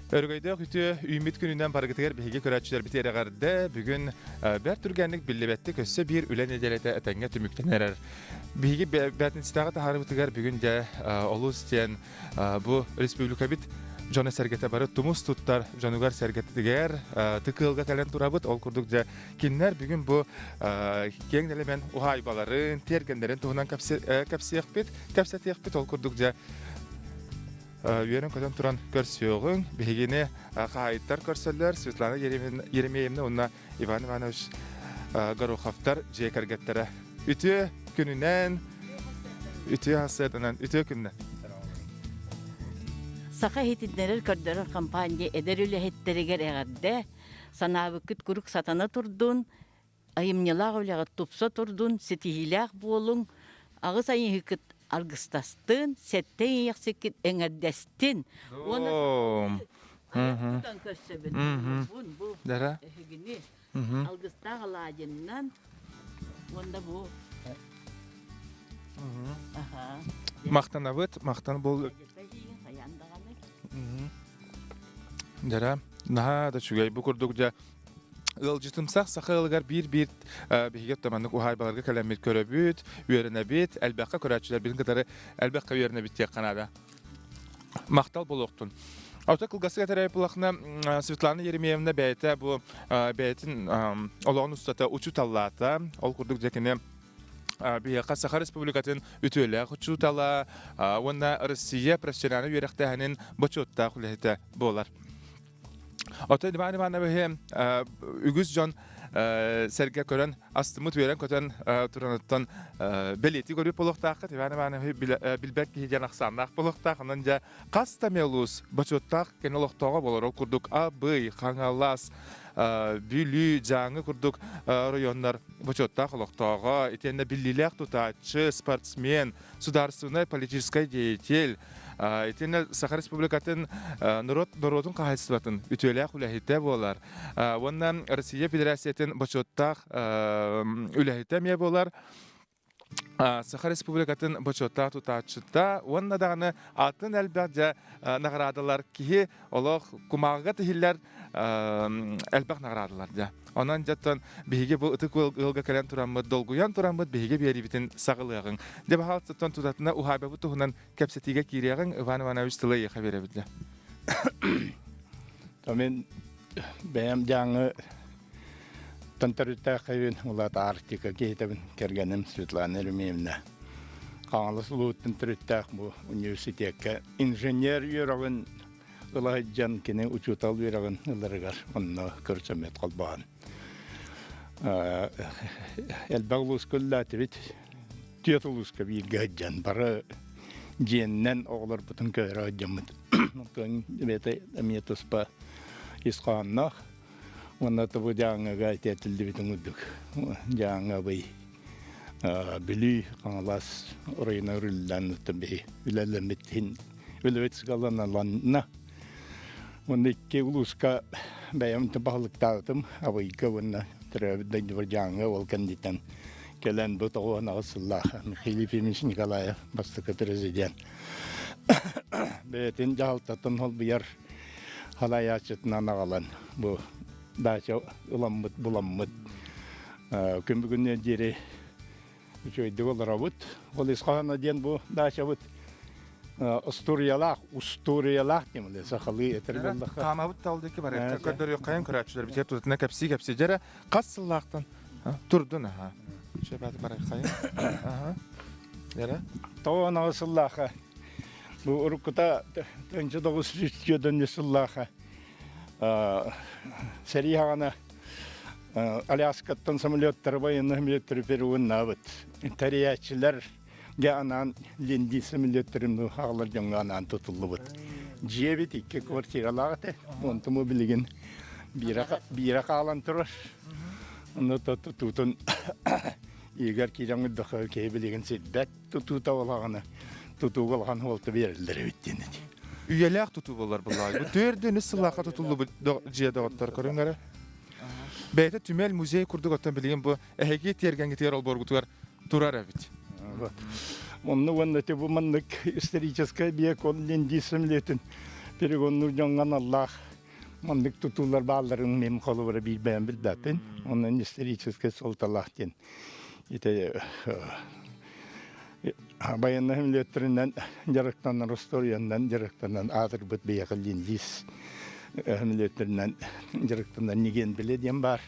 Өрөгөйдөөх үтүө үүммүт күнүнэн барыгытыгар биһиги көрөөччүлэрбитигэр эҕэрдэ. Бүгүн бэрт түргэнник биллибэттик өссө биир үлэ нэдиэлэтэ этэҥҥэ түмүктэнэн эрэр. Биһиги бээтинситээҕи таһаарыбытыгар бүгүн дьэ олус диэн бу республикабыт дьоно-сэргэтэ бары тумус туттар дьонугар-сэргэтигэр тыкыалга кэлэн турабыт. Ол курдук дьэ кинилэр бүгүн бу киэҥ нэлэмэн уһаайбаларын, тиэргэннэрин туһунан кэпсиэхпит, кэпсэтиэхпит. Ол курдук дьэ үөрэн-көтөн туран көрсүөҕүҥ. Биһигини хаһаайыттар көрсөллөр Светлана Еремеевна уонна Иван Иванович Гороховтар дьиэ кэргэттэрэ. Үтүө күнүнэн, үтүө хассыатынан, үтүө күннэн. Саха иһитиннэрэр көрдөрөр компания эдэр үлэһиттэригэр эҕэрдэ, санаабыккыт куруук сатана турдун, айымньылаах үлэҕит тупса турдун, ситиһиилээх буолуҥ, аҕыс айыыһыккыт аргыстастын, сэттэ иэйэхсиккит эҥэрдэстин. Уонна тутан көрсөбүт. Бу бу эһигини алгыстаах алаадьыннан уонна бу Махтанабыт, махтан бол. Дара, наһаа да үчүгэй бу курдук дьэ Ыалдьытымсах саха ыалыгар биир-биир биһиги оттоманнык уһаайбаларга кэлэммит көрөбүт, үөрэнэбит, элбэххэ көрөөччүлэрбитин кытары элбэххэ үөрэнэбит диэххэ наада. Махтал буолуохтун. Ото кылгастык этэрэ буоллахына Светлана Еремеевна бэйэтэ бу бэйэтин олоҕун устата учууталлаата. Ол курдук дьэ кини биһиэхэ Саха Республикатын үтүөлээх учуутала уонна Россия профессиональнай үөрэхтээһинин бочуоттаах үлэһитэ буолар. Оттон Иван Ивановиһы үгүс дьон сэргэ көрөн, астыммыт үөрэн-көтөн тураныттан бэлиэтии көрүү буолуохтааххыт. Иван Ивановиһы билбэт киһи диэн ахсааннаах буолуохтаах. Онон дьэ хас да мелус бочуоттаах кини олохтооҕо буолар. Ол курдук Абый, Хаҥалас, Бүлүү, Дьааҥы курдук районнар бочуоттаах олохтооҕо, итиэннэ биллиилээх тутааччы, спортсмен, судаарственнай политическай деятель, Итиэннэ Саха Республикатын норуот норуотун хаһаайыстыбатын үтүөлээх үлэһитэ буолар. Уонна Россия Федерациятын бочуоттаах үлэһитэ эмиэ буолар. Саха Республикатын бочуоттаах тутааччыта уонна даҕаны атын элбэх дьэ наҕараадалар киһи олох кумааҕыга тиһиллэр элбэх наҕараадалар дьэ. Онон дьэттэн биһиги бу ытык ыалга кэлэн тураммыт, долгуйан тураммыт биһиги биэриибитин саҕалыаҕыҥ. Дьэ баһаалтыттан тутатына уһаайбабыт туһунан кэпсэтиигэ киириэҕиҥ, Иван Иванович тылы эйиэхэ биэрэбит дьэ. Мен бэйэм дьааҥы тантарыттаахайбын улаата Арктика киһитэбин кэргэним Светлана Еремеевна Хаҥалас улууттан төрүттээх бу университекка инженер үөрэҕин ыла сылдьан кини учуутал үөрэҕин ыларыгар онно көрсөммүт холбоон элбэх улууска үлэлээтибит түөрт улууска бииргэ сылдьан бары дьиэннэн оҕолорбутун көһөрө сылдьаммыт онтон бэйэтэ эмиэ туспа ис хоһоонноох уонна тобу дьааҥыга итиэтиллибитин курдук дьааҥы Бүлүү Хаҥалас оройуона үрүллэн оттон биһи үлэлэммит иһин үлэбит сыгаланаланна. Уонна икки улууска бэйэм баһылыктаабытым Абыйга уонна төрөөбүт дойдубар Дьааҥыга ол кэнниттэн кэлэн бу 98 сыллаах Михаил Ефимович Николаев бастакы президент бэйэтин дьаһалтатын холбуйар халайааччытынан аҕалан бу дача ыламмыт буламмыт Күн бүгүнү диэри үчүгэйдик олоробут. Ол ис хоһооно диэн бу даачабыт устуоруйалаах, устуоруйалаах диэн сахалыы этэр буоллахха. Хаамабыт тал диэки барыахха көрдөрүөххэйин көрөөччүлэр битэр тутатына кэпсии-кэпсии дьэрэ хас сыллаахтан турдун аха. Шебаты барыаххайын. Аха. Дьэрэ. Тоҕо сыллааха бу уруккута 1904 сыллааха сэрии хаҕана Аляскаттан самолеттары военный самолеттары переводнаабыт. Тэрийээччилэр гэ анаан Ленди самолеттарын аҕалар дьоҥҥо анаан тутуллубут. Дьиэбит икки квартиралаах этэ. Онтум билигин биирэ хаалан турар. Онно тутуутун иигэр киирэн көрдөххө киһи билигин сирбэт тутуута улаҕана тутууга улахан суолта биэрэллэр эбит диэн этэ. Үйэлээх тутуу буолар буллаҕай. Бу төрдүн үс сыллаахха тутуллубут дьиэ доҕоттор көрүҥ эрэ. Бэйэтэ түмэл музей курдук оттон билигин бу эһиги тиэргэҥҥитигэр олбуоргутугар турар эбит. Вот. Онно уонна те бу маннык историческай объект ол линдии самолетын. Перегоннуур дьоҥҥо аналлаах маннык тутуулар баалларын мин холобура биир бэйэм билбэппин. Онон историческай суолталаах диэн ити байыаннай мүлүөттэринэн дьарыктанар устуоруйанан дьарыктанан аатырбыт биһиэхэ линдис мүлүөттэринэн дьарыктанар Нигиэн Билэ диэн баар.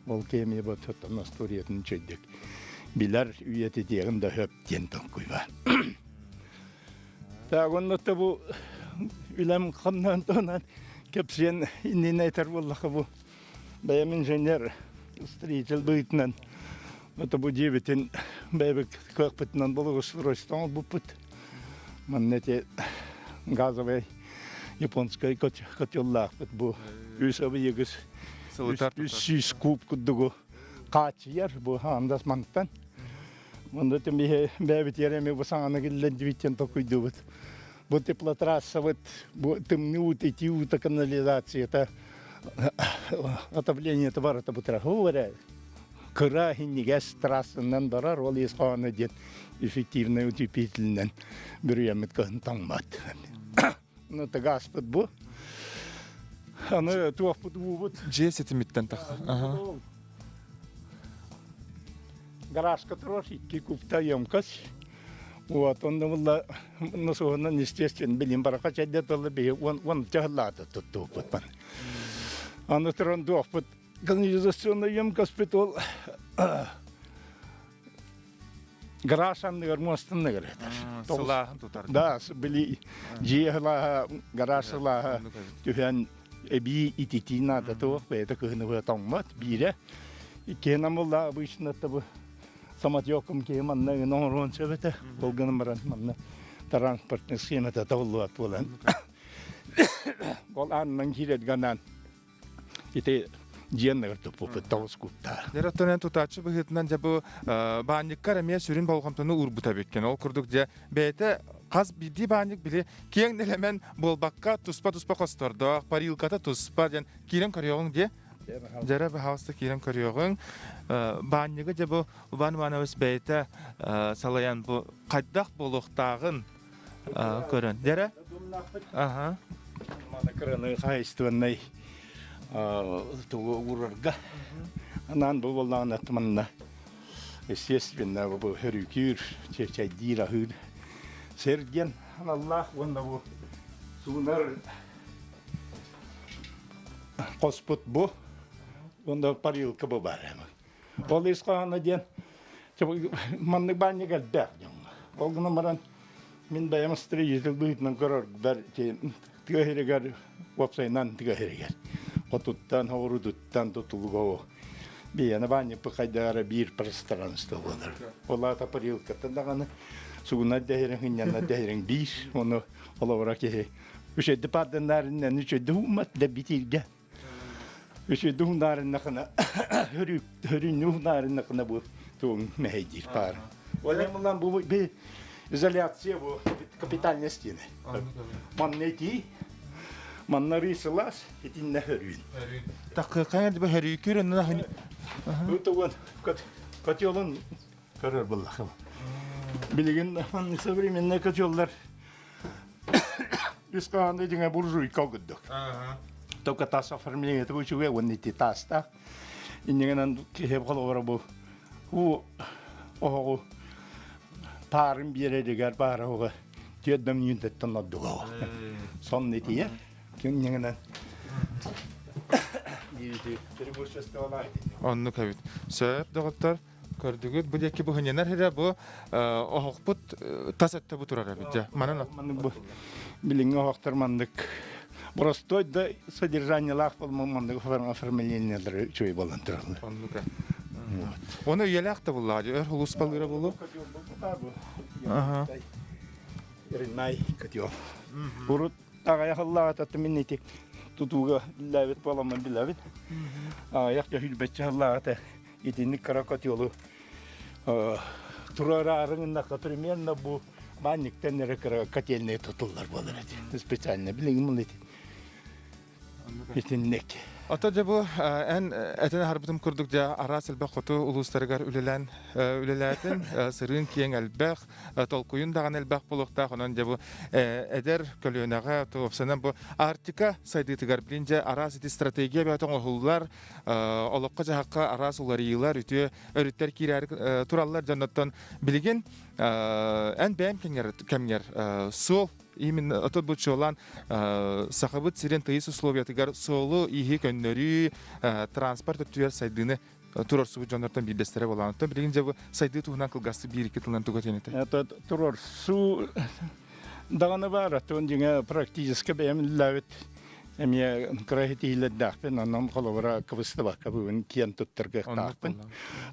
Ол кэми бототтон остуоруйатын үчүгэйдик билэр үйэтитиэҕин да сөп диэн толкуй баар. Так, онно бу үлэм хамнаан туһунан кэпсиэн иннинэ этэр буоллахха бу бэйэм инженер, строитель быһыытынан это бу дьиэбитин бэйэбит кыахпытынан благоустройство оҥорбуппут. Манна эти газовый японскай котеллаахпыт бу үс абыйыгыс 300 куб курдугу хааччыйар бу андас мантан. Онно биһи бэйэбитигэр эмиэ бу саҥаны киллэрдибит толкуйдуубут. Бу теплотрассабыт, бу тымныы уут, итии уута канализацията, отоплениета барыта бутара эрэ кыра иһинньигэс трассанан барар, ол ис хоһооно диэн эффективный утеплителинэн бүрүйэммит кыһын тоҥмот. Ну, тыгааспыт бу. Аны туохпут уубут. Дьиэ ситимиттэн тахса. Гаражка турар икки кубта емкость. Вот, он булла насоһунан естественно билим барака чайда тылы би он он чахлаата туттууппут бан. Аны туран туохпут канализационный емкость ол гараж анныгар муостанныгар этэр. Сылааһын тутар. Да, били дьиэ сылааһа, гараж сылааһа түһэн эбии ититии наада туох бэйэтэ кыһыны тоҥмот биирэ. Иккиһин амылла обычно бу самотеком киһи манна оҥоруон сөп этэ. Ол гынан баран манна транспортный схемата табыллыбат буолан. Ол аанынан киирэр ганаан ити дьиэн туппуппут тоҕус куттаа. Дьэ оттон тутааччы быһыытынан дьэ бу баанньыккар эмиэ сүрүн болҕомтону уурбута эбиккин. Ол курдук дьэ бэйэтэ хас биирдии баанньык били киэҥ нэлэмэн буолбакка туспа-туспа хостордоох, парилката туспа диэн киирэн көрүөҕүҥ диэ. Дьэрэ баһаалыста киирэн көрүөҕүҥ. Баанньыгы дьэ бу Иван Иванович бэйэтэ салайан бу хайдах буолуохтааҕын көрөн. Дьэрэ? Аха. Маны кыраны хаһайыстыбаннай тугу уурарга анаан бу буоллаҕына манна естественно бу хөрүкүүр, чэйдиир, аһыыр сир диэн аналлаах уонна бу суунар хоспут бу уонна парилка бу баар. Ол ис хоһооно диэн маннык баанньык элбэх дьоҥҥо. Ол гынан баран мин бэйэм строитель быһыытынан көрөрбөр тыа сиригэр уопсайынан тыа сиригэр хотуттан, оҕурутуттан тутулуга биһиэнэ баанньыкпыт хайдах эрэ биир пространство буолар. Ол аата парилкаттан даҕаны сугунар дэһириҥ, ынньанар дэһириҥ биир. Ону холобура киһи үчүгэйдик паарданнаарыннан үчүгэйдик ууммат да битииргэ Үчүгэйдик уһунаарыннахына, хөрүннү уһунаарыннахына бу тугун мэһэйдиир паар. Ол эмулан бу изоляция бу капитальная стены. Манна итии, манна рисылас, итиннэ хөрүүн. Таккыакаҥа бу хөрүүкүр онно Бу тугун котелун көрөр буллахым. Билигин современный котеллар Үс хаһан дьиҥэ буржуйка курдук. Только тас оформление үчүгэй уонна ити таастаах. Иннигинэн киһи холобура бу уу оһоҕу паарын биэрэригэр баара оҕо түөрдэм ньүүнтэттэн ордуга. Сонно итийэр. Иннигинэн Оннук эбит. Сөп, доҕоттор. Көрдүгүт, бу диэки быһынньанар сирэ бу оһохпут тас өттө бу турар эбит дьэ. Манан Маннык бу билиҥҥи оһохтор маннык простой да содержаниелаах болмон маннык оформлениелары үчүгэй буолан тураллар. Оннук. Оны үйэлээх да буллаҕа өр улууспалыыра булу. Аха. Рынай котел. Урут аҕыйах ыллаҕата мин ити тутууга биллээбит буоламмын билэбин. Аҕыйах дьөһүлбэччэ ыллаҕата итинник кыра котелу туруораарын примерно бу баанньыктан эрэ кыра котельная тутуллар буолар эти специально билигин ити итинник. Ото дьэ бу эн этэн аһарбытым курдук дьэ араас элбэх хоту улуустарыгар үлэлээн үлэлээтин, сырыын киэҥ элбэх, толкуйун даҕаны элбэх буолуохтаах. Онон дьэ бу эдэр көлүөнэҕэ уопсайынан бу Арктика сайдыытыгар билин дьэ араас ити стратегия бэйэтэ оҥоһуллар, олоххо-дьаһахха араас уларыйыылар, үтүө өрүттэр киирээри тураллар дьонноттон билигин эн бэйэм кэмҥэр суол именно ото бу чуолаан Сахабыт сирин тыйыс условиятыгар суолу-ииһи көннөрүү, транспорт өттүгэр сайдыыны туруорсубут дьоннортон биирдэстэрэ буолан. Оттон билигин дьэ бу сайдыы туһунан кылгастык биир-икки тылынан тугу этиэн этэй? Это туруорсуу даҕаны баар, оттон дьиҥэ практически бэйэм үлэлээбит эмиэ кыра иһитиилэрдээхпин, онон холобура кыбыстыбакка бүгүн киэн туттар кыахтаахпын.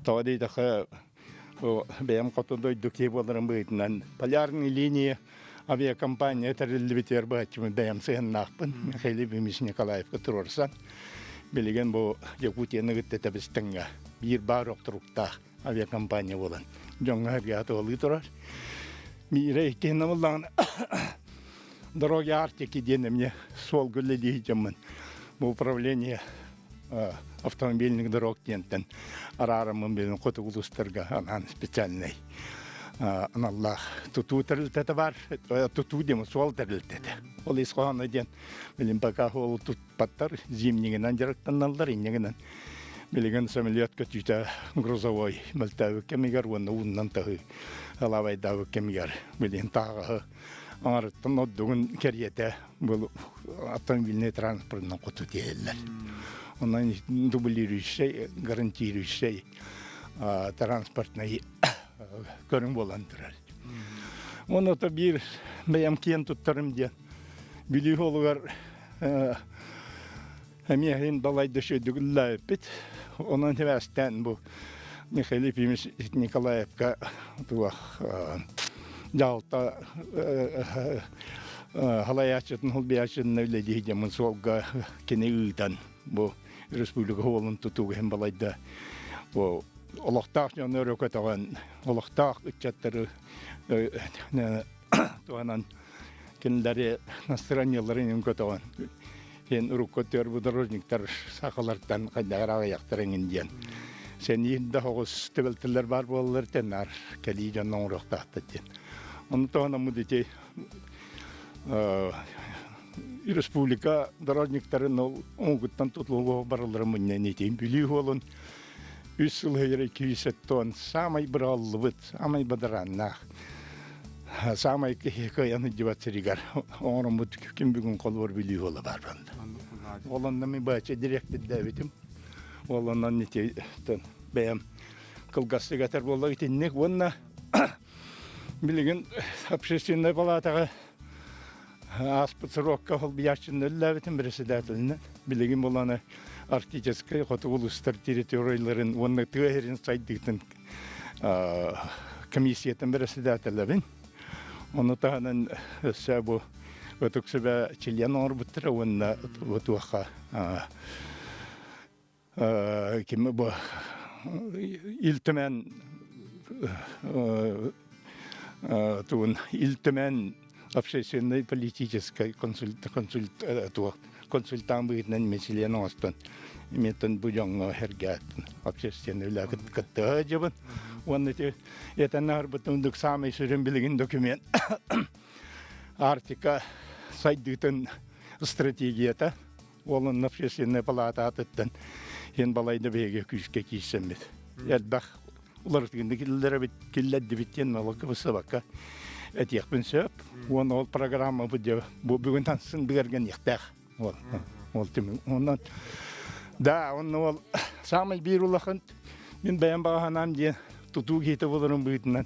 Тоҕо диэтэххэ, бэйэм хоту дойду киһи буоларым быһыытынан полярные линии авиакомпания тэриллибитигэр быһаччыбын бэйэм сыһыннаахпын Михаил Ефимович Николаевка туруорсан билигин бу Якутияны кытта тэбис-тэҥҥэ биир баар охторуктаах авиакомпания буолан дьоҥҥо сэргэҕэ туһалыы турар. Биирэ иккиһин ыллаҕына Дороги Арктики диэн эмиэ суолга үлэлии дьоммун бу управление автомобильных дорог диэнтэн араараммын билин хотугу улуустарга анаан специальнай аналлаах тутуу тэрилтэтэ бар тутуу диэн суол тэрилтэтэ ол ис хоһооно диэн билин пока суолу туппаттар зимнигинэн дьарыктаналлар иннигинэн билигин самолет көтүүтэ грузовой мөлтөөбүт кэмигэр уонна ууннан таһыы алаабайдаабыт кэмигэр билин тааҕаһы аҥарыттан ордугун кэриэтэ был автомобильный транспортынан хоту тиэйэллэр. Онон дублирующай, гарантирующай транспортный көрүҥ буолан турар. Онно биир бэйэм киэн туттарым диэн Бүлүү уолугар эмиэ иһин балайда үчүгэйдик үлэлээбиппит. Онон сибээстээн бу Михаил Ефимович Николаевка туох дьаһалта халайааччытын холбуйааччытын үлэлии дьоммун суолга кини ыытан бу республика уолун тутууга иһин балайда бу олохтоох дьону өрө көтөҕөн олохтоох ыччаттары туһанан кинилэри настроениеларын көтөҕөн Сен урукку өттүгэр дорожниктар сахалартан хайдаҕар аҕыйахтар эҥин диэн сэниин да соҕус түбэлтэлэр баар буолаллар теннаар кэлии дьон оҥоруохтаахтар диэн. Ону туһанаммыт ити республика дорожниктарын ол оҥугуттан тутулугу барыларын мунньан итин Бүлүү уолун үс сыл иһигэр 200 саамай быраҕыллыбыт, саамай бадарааннаах Саамай киһи кыайан сылдьыбат сиригэр оҥороммут күн бүгүн холбор Бүлүү уола баар буолла. Ол онно мин бачча дириэктирдээбитим. Ол онон ити бэйэм кылгастык этэр буолла итинник уонна билигин общественнай палатаҕа ааспыт срокка холбуйааччыны үлэлээбитим председателинэн. Билигин буланы арктическай хотугу улуустар территорияларын уонна тыа сирин сайдыытын комиссиятын председателэбин. Ону таһынан өссө бу Ытык Сүбэ чилиэн оҥорбуттара уонна туохха ким бу Ил Түмэн тугун Ил Түмэн общественной политическай консульт консультант быһыытынан мен чилиэн оҥостон имиттэн бу дьоҥҥо эргээттин общественный үлэ кыттыһа дьыбын уонна ити этэн аһарбытым самый сүрүн билигин документ Арктика сайдыытын стратегията уолун общественная палата атыттан иһин балайда биһиги күүскэ киирсэммит элбэх уларытыыны киллэрэбит киллэрдибит диэн налогка быстыбакка этиэхпин сөп уонна ол программа бу бу бүгүн тансын бигэргэниэхтээх ол ол түмүк онон да онно ол самый биир улахан мин бэйэм баҕа диэн тутуу киһитэ буоларым быһыытынан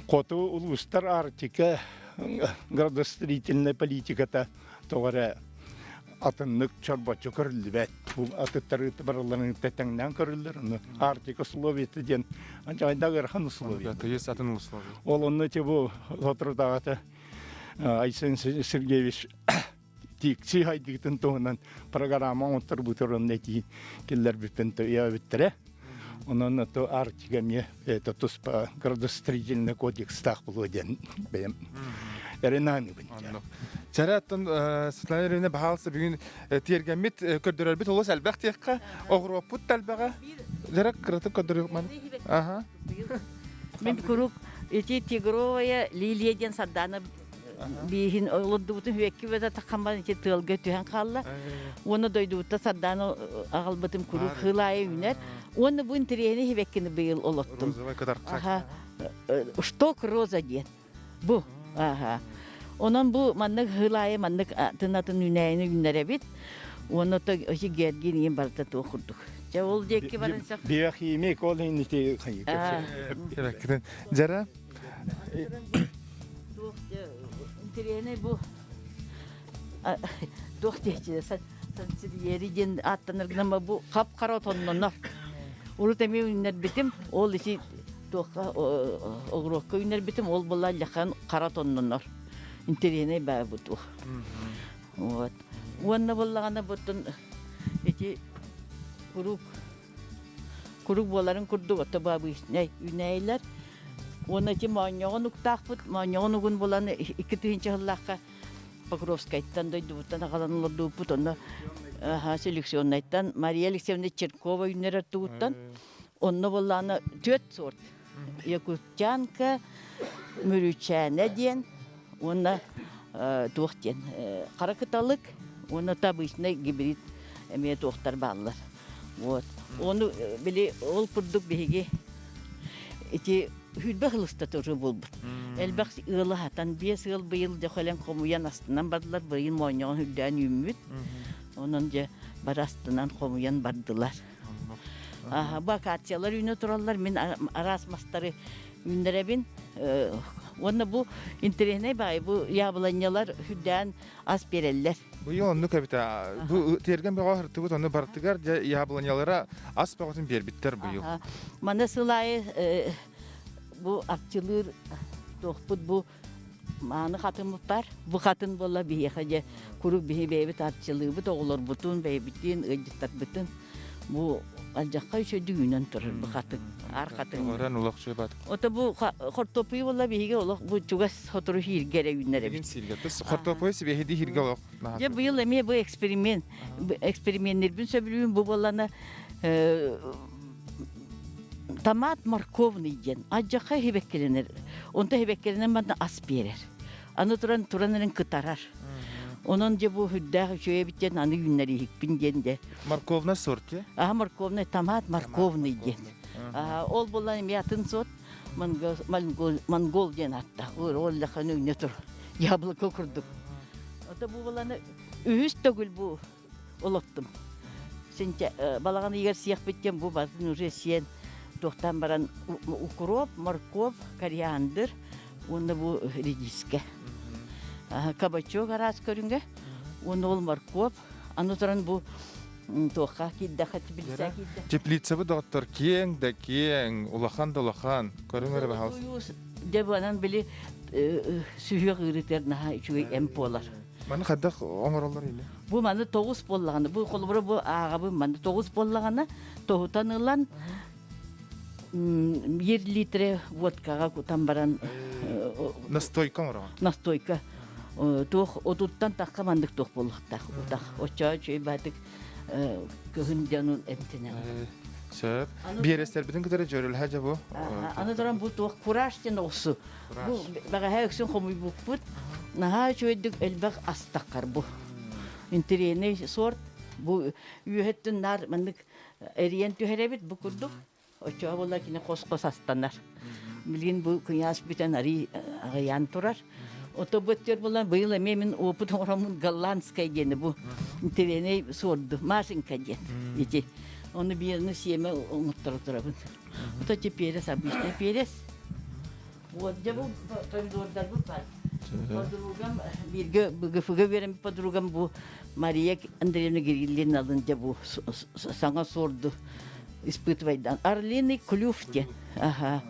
хоту улуустар Арктика градостроительная политиката тоҕо эрэ атыннык чорбоччу көрүллүбэт. Бу атыттары барыларын тэҥнээн көрүллэр. Ону Арктика условията диэн анчайда ыарахан условия. Тыйыс атын условия. Ол онно те бу соторутааҕыта Айсен Сергеевич тиикси хайдыытын туһунан программа оҥотторбутар онно этии киллэрбиппин өйөөбүттэрэ. Онон то Арктика эмиэ это туспа градостроительный кодекстаах буолуо диэн бэйэм. Эрэнэ аныыбын. Оннук. Чэрэ оттон Светлана Юрьевна баһаалыста бүгүн тиэргэммит көрдөрөрбүт олус элбэх диэххэ, оҕуруоппут да элбэҕэ. Дьэрэ кыратык көрдөрүөх маны. Аха. Мин куруук ити тигровая лилия диэн сардаана бииһин олордубутун үөкки бөтө таххан ити тыалга түһэн хаалла. Уонна дойдубутта сардаана аҕалбытым куруук хылаайа үүнэр. Уонна бу интэриэһини хибэккини быйыл олоттум. Розовай кытархай. Аха. Шток роза диэн. Бу. Аха. Онон бу маннык хылаайы маннык атын-атын үүнээйини үүннэрэбит. Уонна то ити гергин иин барыта туох курдук. Дьэ ол диэки баран сах. Биохимик ол иннити Хибэккитин. Дьэрэ Туох интэриэһинэй бу туох диэччи сансибиери диэн ааттанар гынан бу хап-хара отоннонор. Урут эмиэ үүннэрбитим, ол ити туохха оҕуруокка үүннэрбитим, ол була лахан хара отоннонор. Интэриэһинэй баа бу туох. Вот. Уонна буоллаҕына буттун ити куруук куруук буоларын курдук ото баабыыснай үүнээйилэр. Уонна ити моонньоҕон уктаахпыт, моонньоҕон угун булан 2000 сыллаахха Покровскайтан дойдубуттан аҕалан олордубуппут. Онно селекционнайтан Мария Алексеевна Черкова үүннэрэр тугуттан. Онно буоллаҕына түөрт сорт. Якутянка, Мүрүчээнэ диэн уонна туох диэн хара кыталык уонна обычный гибрид эмиэ туохтар бааллар. Вот. Ону били ол курдук биһиги ити хүрбэх ылыста тоже буолбут. Элбэх ыалы хатан биэс ыал быйыл дьэ кэлэн хомуйан астынан бардылар, быйыл моонньоҕон үрдээн үүммүт. Онон дьэ бары астынан хомуйан бардылар. Аха, бу акациялар үүнэ тураллар, мин араас мастары үүннэрэбин. Уонна бу интэриэһинэй баай, бу яблонялар үрдээн ас биэрэллэр. Быйыл оннук эбит. Бу тиэргэн бөҕө аһыртыбыт, ону барытыгар дьэ яблонялара ас бөҕөтүн биэрбиттэр быйыл. Маны сыл аайы бу арчылыыр туохпут бу мааны хатыммыт бар. Бу хатын буолла биһиэхэ дьэ куруук биһи бэйэбит арчылыыбыт, оҕолорбутун, бэйэбитин, ыалдьыттарбытын бу алдьахха үчүгэйдик үүнэн турар бу хатын, аар хатын. Орон улах чуйбат. Ото бу хортуоппуйу буолла биһиги олох бу чугас сотору хииргэ эрэ үүннэрэбит. Сиргэ. Хортуоппуйу сибиэһиди хииргэ олох. Дьэ быйыл эмиэ бу эксперимент эксперименнирбин сөбүлүүм бу буоллана томат морковный диэн адьаха хибэккилэнэр. Онто хибэккилэнэн манна ас биэрэр. Аны туран туран эрэн кытарар. Онон дьэ бу үрдээх үчүгэй эбит диэн аны үүннэрииһикпин диэн дьэ. Морковный сорт Аха морковный томат морковный диэн. Ол буолан эмиэ атын сорт монгол, монгол диэн ааттаах. Ол лахан үүнэ тур. Яблоко курдук. Ото бу буолан үһүс төгүл бу олоттум. Синчэ балаҕан ыйыгар сиэхпит диэн бу батын уже сиэн туохтаан баран укроп, морковь, кориандр уонна бу редиска. Кабачок араас көрүҥэ уонна ол морковь. Аны туран бу туохха киирдэххэ теплица киирдэ. Теплицабыт доҕоттор киэҥ да киэҥ, улахан да улахан. Көрүҥ эрэ баһаалыста. Дьэ бу анан били сүһүөх ыарыытыгар наһаа үчүгэй эмп буолар. Маны хайдах оҥороллор или? Бу маны тоҕус буоллаҕына, бу холобура бу ааҕабын маны тоҕус буоллаҕына, тоһутан ылан биир литре водкаҕа кутан баран Настойка оҥороҕун? Настойка. Туох отуттан тахха маннык туох буолуохтаах утах. Оччоҕо үчүгэй баатык кыһын дьонун эмтэнэр. Сөп. Биэрэстэрбитин кытары дьөрүлһэ дьэ бу. Аны туран бу туох кураж диэн оҕусу. Бу бэҕэһээ үксүн хомуйбуппут. Наһаа үчүгэйдик элбэх астаххар бу. Интэриэһинэй сорт. Бу үөһэттэн наар маннык эрийэн түһэрэбит бу курдук. Оччоҕо буолла кини хос-хос астанар. Билигин бу кыйаас бүтэн арый аҕыйаан турар. Ото бу өттүгэр буолан быйыл эмиэ мин опыт оҥороммун голландскай диэни бу интэриэһинэй суорду Машенька диэн ити. Ону биэни сиэмэ оҥотторо турабын. Ото ити перец обычный перец. Вот дьэ бу помидордарбыт бар. Подругам бииргэ БГФ-га үөрэммит подругам бу Мария Андреевна Кириллиналын дьэ бу саҥа суорду испытывайдан. Орлиный клюв диэн. Аха.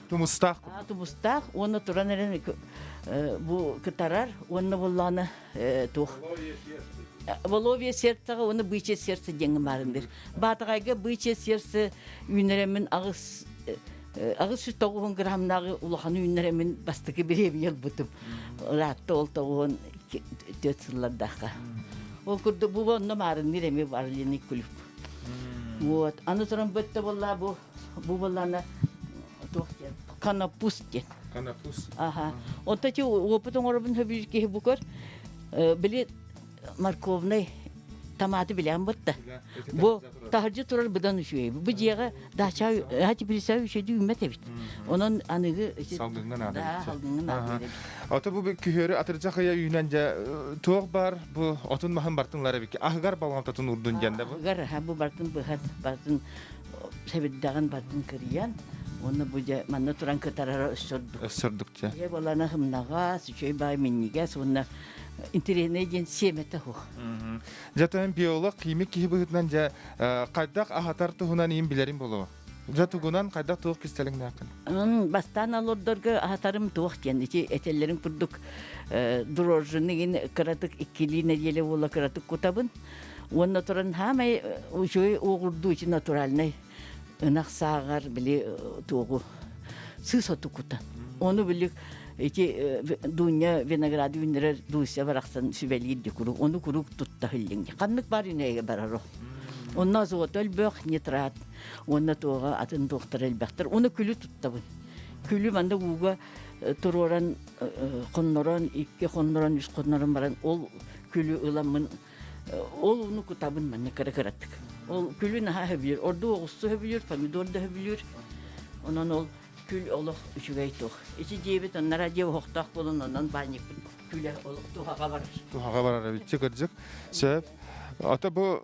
Тумустаах. Тумустаах уонна туран эрэн бу кытарар уонна буоллаҕына туох Воловье сердцеҕа уонна бычье сердце диэҥҥэ баарындыр. Баатаҕайга бычье сердце үүнэрэммин аҕыс. 890 граммнааҕы улахан үүннэрэ мин бастакы бириэмийэ ылбытым. Ыраатта ол 94 сыллардаахха. Ол курдук бу онно маарынныыр эмиэ Орлиный клуб. Вот. Аны туран бөттө буолла бу бу буоллаана туох диэн канапус диэн. Канапус. Аха. Онто ти опыт оҥоробун хөбүлүүр киһи бу көр. Били морковный томаты билэн бытта. Бу таһырдьа турар быдан үчүгэй. Бу дьиэҕэ дача теплица үчүгэйдик үүммэт эбит. Онон аныгы салгыҥҥа наада Да, салгыҥҥа наада эбит. Ото бу күһүөрү атырдьах ыйа үүнэн дьэ туох бар бу отун маһын бартынлар эбит. Аһыгар баламтатын урдун диэн да бу. Аһыгар бу бартын быһат бартын сэбирдэҕин бартын кырыйан уонна бу дьэ манна туран кытарара өссөрдүк. Өссөрдүк дьэ. Дьэ балана хымнаҕас, үчүгэй баай минньигэс уонна интэриэһинэй диэн сиэмэтэ суох. Дьэ тойон биолог, химик киһи быһыытынан дьэ хайдах аһатар туһунан иин билэрим буолуо. Дьэ тугунан хайдах туох кистэлэҥнээххин? Бастаан олордорго аһатарым туох диэн ити этэллэрин курдук дрожжины кыратык иккилии нэдиэлэ буола кыратык кутабын. Уонна туран хаамай үчүгэй уоҕурдуу ити натуральнай ынах сааҕар били туоҕу сыыс оту кутан. Ону били ити Дуня винограды үүннэрэр Дуся барахсан сүбэлиир ди куруук. Ону куруук тутта иһиллиҥ. Ханнык бар үнэйгэ барар ол. Онно азот өлбөх, нитрат, уонна туоҕа атын туохтар элбэхтэр. Ону күлү туттабын. Күлү манна ууга туруоран хоннорон, икки хоннорон, үс хоннорон баран ол күлү ыламмын Ол ууну кутабын манна кыра-кыратык. Ол күлү наһаа сөбүлүүр. Ордук оҕурсу сөбүлүүр, помидор да сөбүлүүр. Онон ол күл олох үчүгэй туох. Ити дьиэбит аннараа дьиэ оһохтоох буолан онон баанньыкпыт күлэ олох туһаҕа барар. Туһаҕа барар эбит кырдьык. Сөп. Ата бу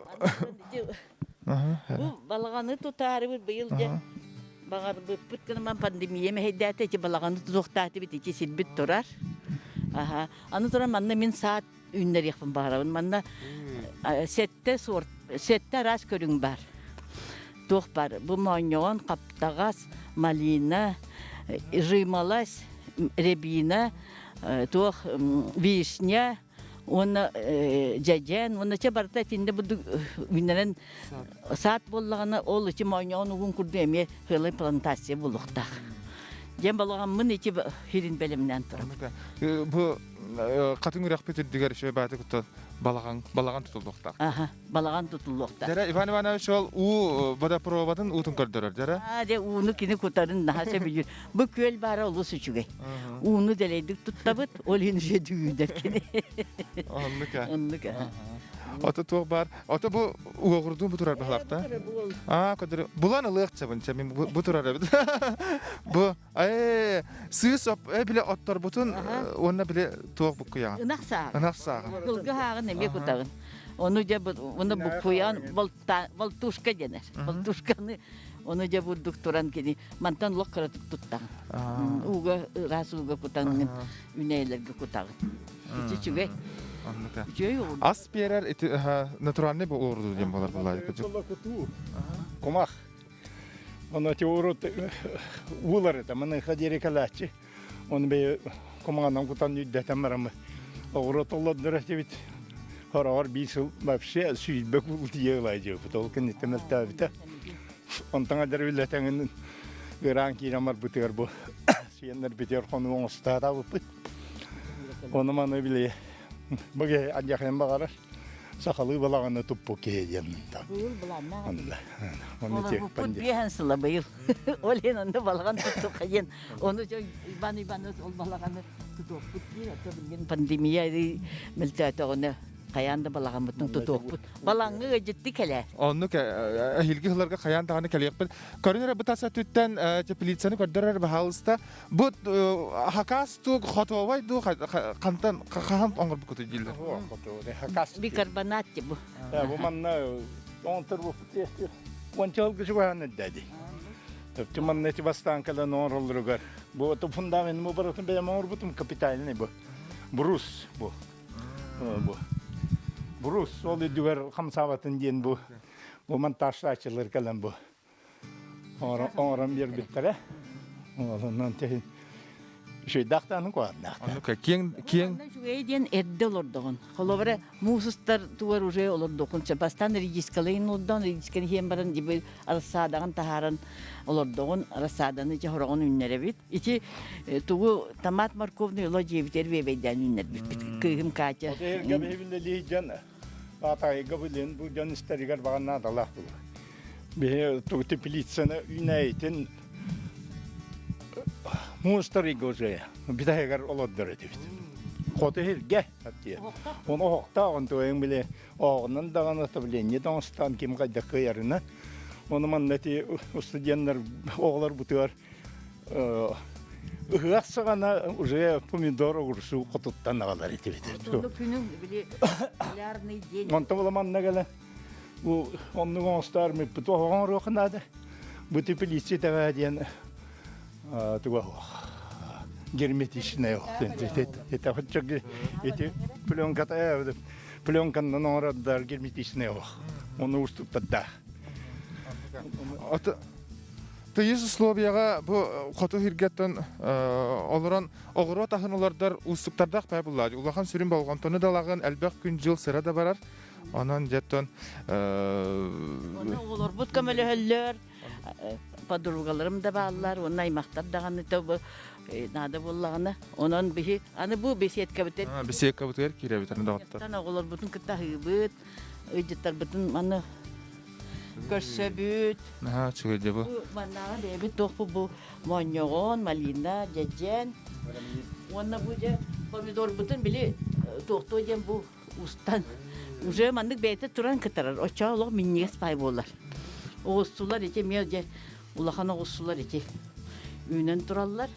Бу балаҕаны тутаарыбыт быйыл дьэ баҕарбыппыт гынан пандемия мэһэйдээтэ ити балаҕаны тутуохтаатыбыт ити сирбит турар. Аха. Аны туран манна мин саат үүннэриэхпин баҕарабын. Манна сэттэ сорт, сэттэ араас көрүҥ бар. Туох бар? Бу моонньоҕон, хаптаҕас, малина, жимолость, рябина, туох вишня, уонна дьэдьэн, уонна чэ барыта итиннэ бурдук үүннэрэн саат буоллаҕына, ол ити моонньоҕон угун курдук эмиэ сыалай плантация буолуохтаах. Дьэн балаҕаммын ити хирин бэлэмнээн турабын. Бу хатыҥ үрэхпит үрдүгэр үчүгэй бааты кытта балаҕан балаҕан тутуллуохтаах. Аха, балаҕан тутуллуохтаах. Дьэрэ Иван Иванович ол уу водопроводын уутун көрдөрөр, дьэрэ? Аа, дьэ ууну кини кутарын наһаа сөбүлүүр. Бу күөл баара олус үчүгэй. Ууну дэлэйдик туттабыт, ол иһин үчүгэй үүнэр кини. Оннук ээ. Оннук ээ. Ото туох баар? Ото бу уоҕурдуу бу турар баһылаахта. Аа, көдөрү. Булан ылыахчабын, чэ мин бу турар эбит. Бу Ээ, сыыс били отторбутун уонна били туох буккуйаҕын? Ынах сааҕын. Ынах сааҕын. Сылгы сааҕын эмиэ кутаҕын. Ону дьэ уну буккуйан болтушка дэнэр. Болтушканы ону дьэ бурдук туран кини мантан лох кыратык туттаҕын. Ууга ыраас ууга кутаҥҥын үнэйлэргэ кутаҕын. Ити үчүгэй. Үчүгэй Ас биэрэр ити натуральный бу уурду диэн болар буллаайы. Кумах. Ону ити урут уулар этэ, маныаха диэри кэлээччи. Ону бэйэ кумаҕанан кутан үрдэтэн бараммыт. Оҕуруот олордор этибит. Хороҕор биир сыл вообще сүүрбэ куул тиийэ ылаайдьыбыт. Ол кэнниттэн мөлтөөбүтэ. Онтон адьар үлэтэҥин ыраан киирэн барбытыгар бу сиэннэрбитигэр хонуу оҥостаатаабыппыт. Ону маны били бу киһи адьахайын баҕарар. Сахалыы балаҕаны туппут киһи диэн Быйыл былааннаах. Олорбуппут биэһэн сыла быйыл. Ол иһин онно балаҕан туттуохха диэн. Ону Иван Иванович ол балаҕаны тутуохпут диир. Ото билигин пандемия мөлтөөтөҕүнэ хайаан да балаҕаммытын тутуохпут. Балаҥҥа ыалдьытты кэлээр. Оннук эһиилги сылларга хайаан даҕаны кэлиэхпит. Көрүн эрэ бытас өттүттэн теплицаны көрдөрөр баһаалыста. Бу хакас дуу, хотуобай дуу хантан хаһан оҥорбуккутуй дииллэр. Хакас. Бикарбонат бу. Бу манна оҥтор бу уонча ылгычы баһан эрдэди. Төптү манна ити бастаан кэлэн оҥороллоругар. Бу фундамент бу барытын бэйэм оҥорбутум капитальный бу. Брус бу. Бу. Брус ол үрдүгэр хамсаабатын диэн бу. Бу монтажтааччылар кэлэн бу. Оҥорон биэрбиттэрэ. Онон тэһин Үчүгэйдээх куһааннаах. Оннук киэҥ киэҥ Үчүгэй диэн эрдэ олордоҕун. Холобура, муусустар тугар уже олордохун сөп. Бастаан редискалайын олордоон, редисканы иһэн баран дибы рассадаҕын таһааран олордоҕун, рассаданы ити хороҕун үннэрэбит. Ити тугу томат морковный оло дьиэбитигэр биэбэйдээн үннэрбиппит. Кыыһым Катя. Эргэ биһибилэлии дьон атайга билин бу дьон истэригэр баҕан наадалаах буолар. Биһи тугу теплицаны үүнээйитин муустарыйга уже бүтэһигэр олордор этибит. Хоту иһиргэ диэн. Оны оһохтоох онтуойун били оҕунан даҕаны отопление тоҥустаан ким хайдах кыайарына. Оны манна ити студенттар оҕолор бутугар ыһыах саҕана уже помидор огурсу хотуттан аҕалар этибит. Күнүн били полярный день. Онто була манна кэлэн Бу оннук оҥостоор мүппүт оһоҕон оруох наада. Бу теплица тэҕэ диэн туга суох. Герметичная Эти пленката пленканнан оҥорордар герметичная ох. Ону уступтарда. Тыйыс условияҕа бу хоту сиргэттэн олорон оҕуруот аһын олордор уустуктардаах баа буллаады. Улахан сүрүн болҕомтону да ылаҕын, элбэх күн-дьыл сыра да барар. Онон дьэттон Оны оҕолорбут көмөлөһөллөр, подругаларым да бааллар, уонна аймахтар даҕаны наада буоллаҕына. Онон биһи аны бу беседкабытын беседкабытыгар киирэбит аны доҕоттор. Оҕолорбутун кытта аһыыбыт, ыйдьыттарбытын маны көрсөбүт. Наһаа үчүгэй дьэ бу. Маннааҕы бэйэбит туохпут бу моонньоҕон, малина, дьэдьэн. Уонна бу дьэ помидорбутун били туохтуо диэн бу устан уже маннык бэйэтэ туран кытарар оччоҕо олох минньигэс паай буолар оҕустулар ити эмиэ дьэ улахан оҕустулар ити үүнэн тураллар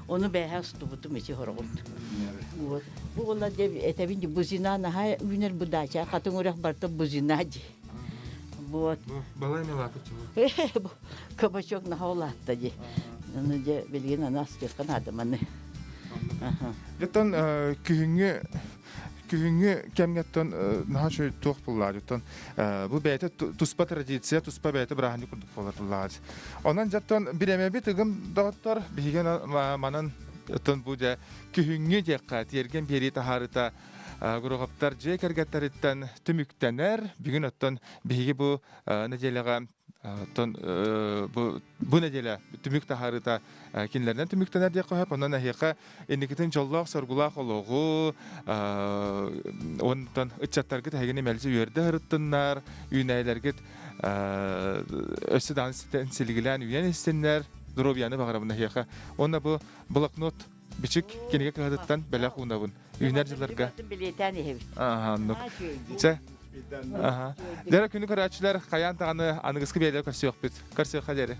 ону бээһэ устубутум ити хороҕун вот бу буолла дьэ этэбин дьэ бузина наһаа үүнэр бу дача хатыҥ үрэх барыта бузина дии вот балай мелапыт кабачок наһаа улаатта дии аны дьэ билигин аны астыахха наада маны Оттон күһүҥҥү күһүҥҥү кэмҥэттэн наһаа үчүгэй туох буллаат оттон бу бэйэтэ туспа традиция туспа бэйэтэ бырааһынньык курдук буолар буллаат онон дьэттон бириэмэбит ыгым доҕоттор биһиги манан оттон бу дьэ күһүҥҥү диэххэ тиэргэн биэрии таһаарыта Гуруховтар дьиэ кэргэттэриттэн түмүктэнэр бүгүн оттон биһиги бу нэдиэлэҕэ Оттон бу бу нэдиэлэ түмүк таһаарыыта кинилэринэн түмүктэнэр диэххэ сөп. Онон эһиэхэ инникитин дьоллоох-соргулаах олоҕу, онтон ыччаттаргыт эһигини мэлдьи үөрдэ сырыттыннар, үүнээйилэргит өссө даҕаны ситэн силигилээн үүнэн истиннэр, доруобуйаны баҕарабын эһиэхэ. Уонна бу блокнот бичик кинигэ кыһатыттан бэлэх уунабын. Үүнэр дьылларга. Билиэтээн иһэбит. Аха, оннук. Чэ, Аха. Дьэ, күнү көрөөччүлэр хайаан даҕаны аныгыскы биэлэр көрсүөхпүт. Көрсүөххэ диэри.